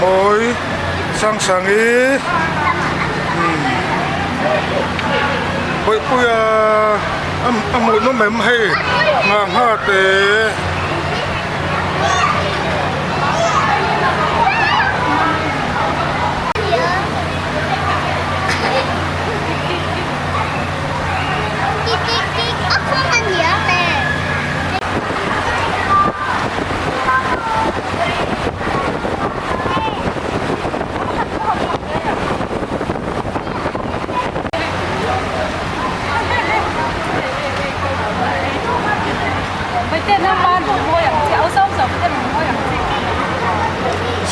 mawi Sangsangi umm Bawihpuia a hmuhnawm em hei ngangha te.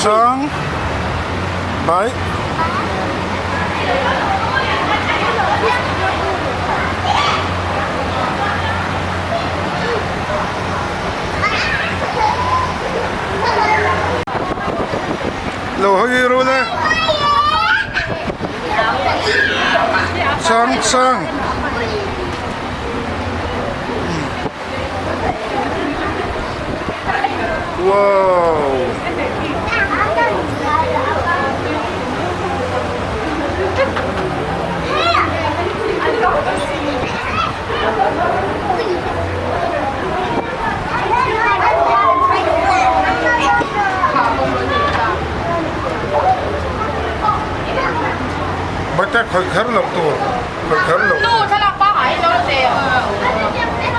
Sang Bai Lo hawi ru le Sang Sang Wow Bate khawih kher loh tur khawih kher loh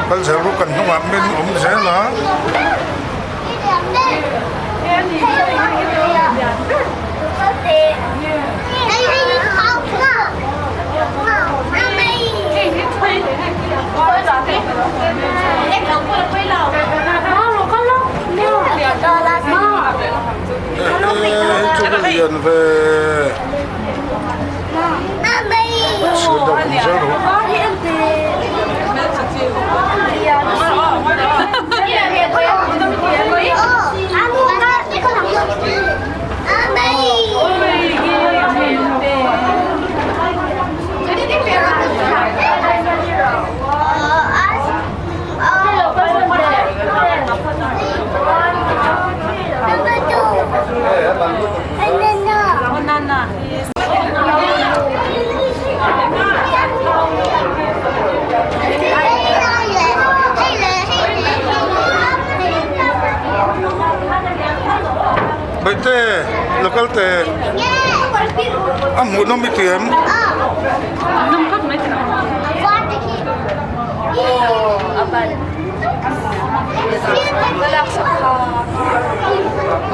kal zel ru kan hnungah min awm zel a. Hei chu lian ve chhir deuh awm zel rawh. Baihte local te a hmuhnawm i ti em?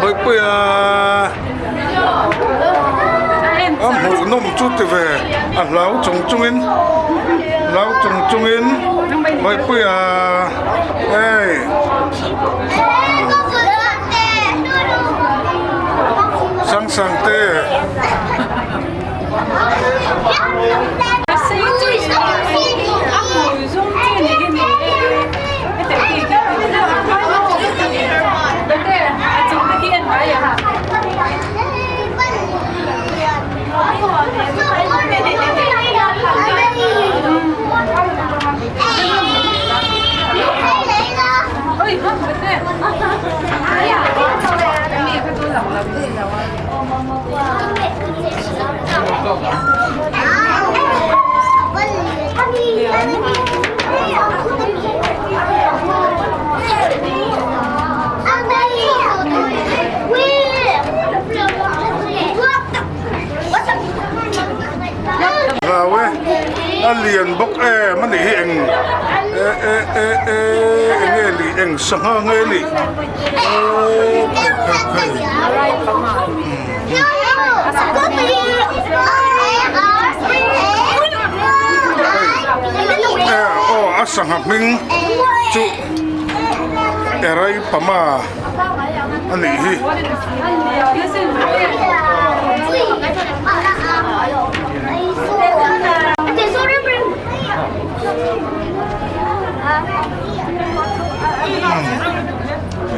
Bawipuia a hmuhnawm chu ti ve a hlau chung chungin hlau chung chungin Bawipuia hei Sangsang te. Hlau e a lian bawk em a nih hi eng e e e e eng nge ni eng sangha nge ni aw khai khai khai aw a sangha hming chu erai pama a nih hi.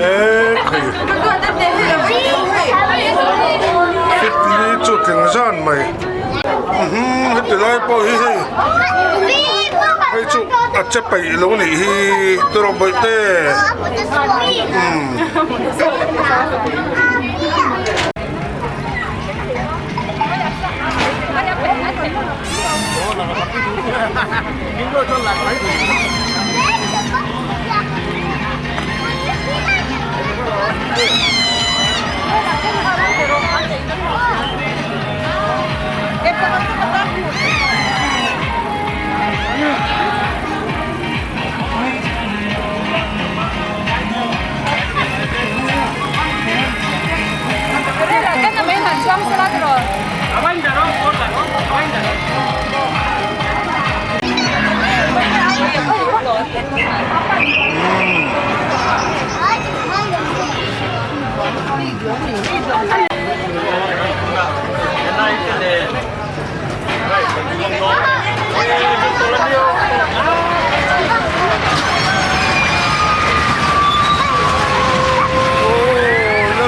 E khai fit li chu tling zan mai heti lai pawh hi hei hei chu a che peih lo nih hi tiraw bawihte umm. Aw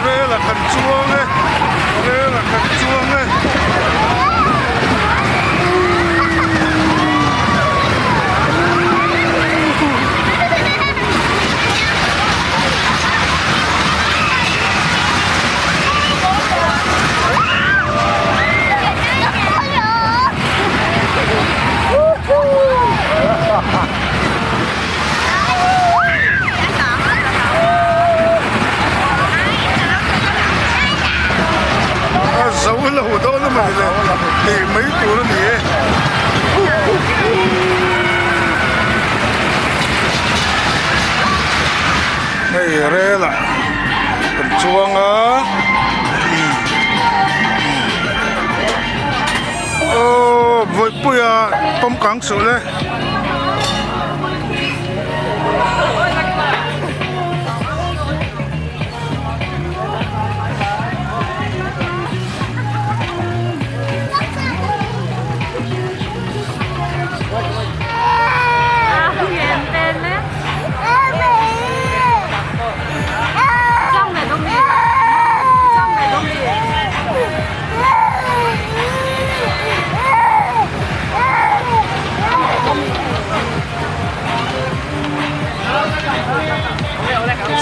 rel ah kan chuang e rel ah kan chuang e. A zo lo dawn a mawni le tih mai tur a ni e. Hei rel ah kan chuang a aw vawipuia pawm kang suh le.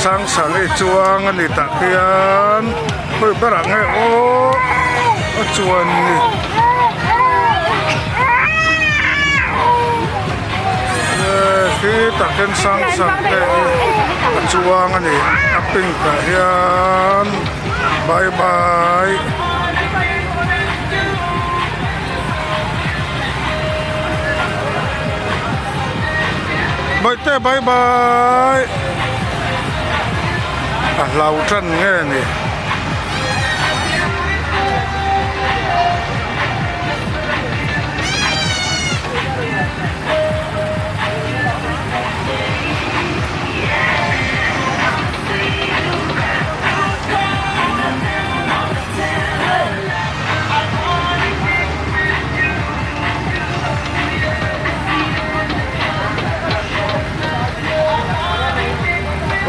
Sangsang i chuang a ni tah khian khawi berah nge aw a chuan ni khi tah khian sangsang te hi a chuang a ni a pink ah hian bye bye. Bawihte bye bye a hlau tan nge ni.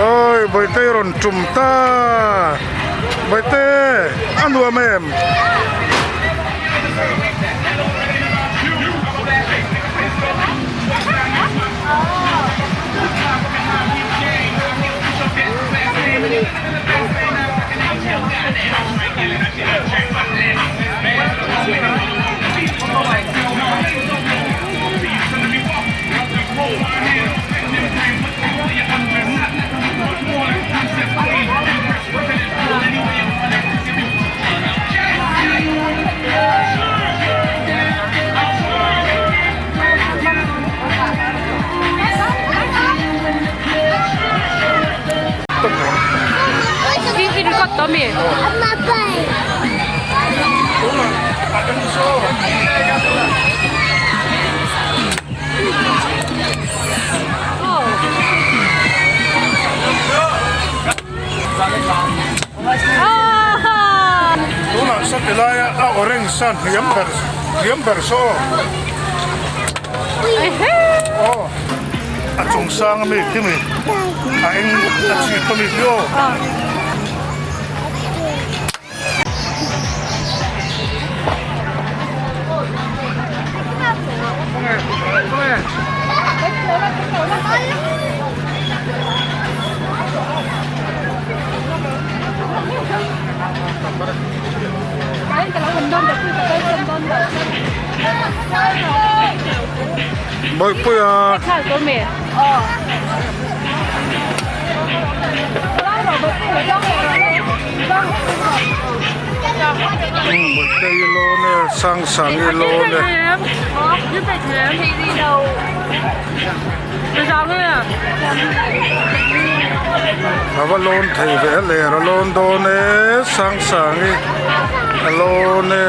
Oi bawihte i rawn tum ta bawihte a nuam em. Tunah saw ti laia a orange san hniam ber hniam ber saw aw a chung sang ami khi mi a eng a chhip ami khi aw. Bawihpuia. Bawihtei lawn e Sangsangi lawn e. A va lawn thei ve a ler a lawn dawn e Sangsangi a lawn e.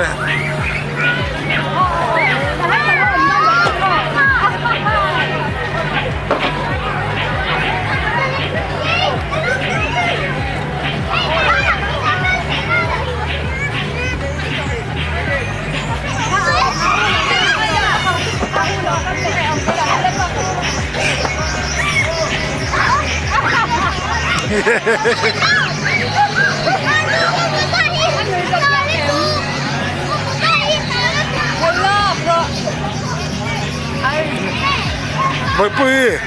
Bawihpui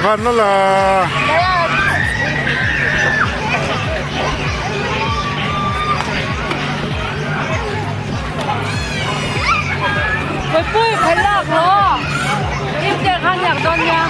van la la. Bawihpui phei lak rawh im te khan yak dawn nia.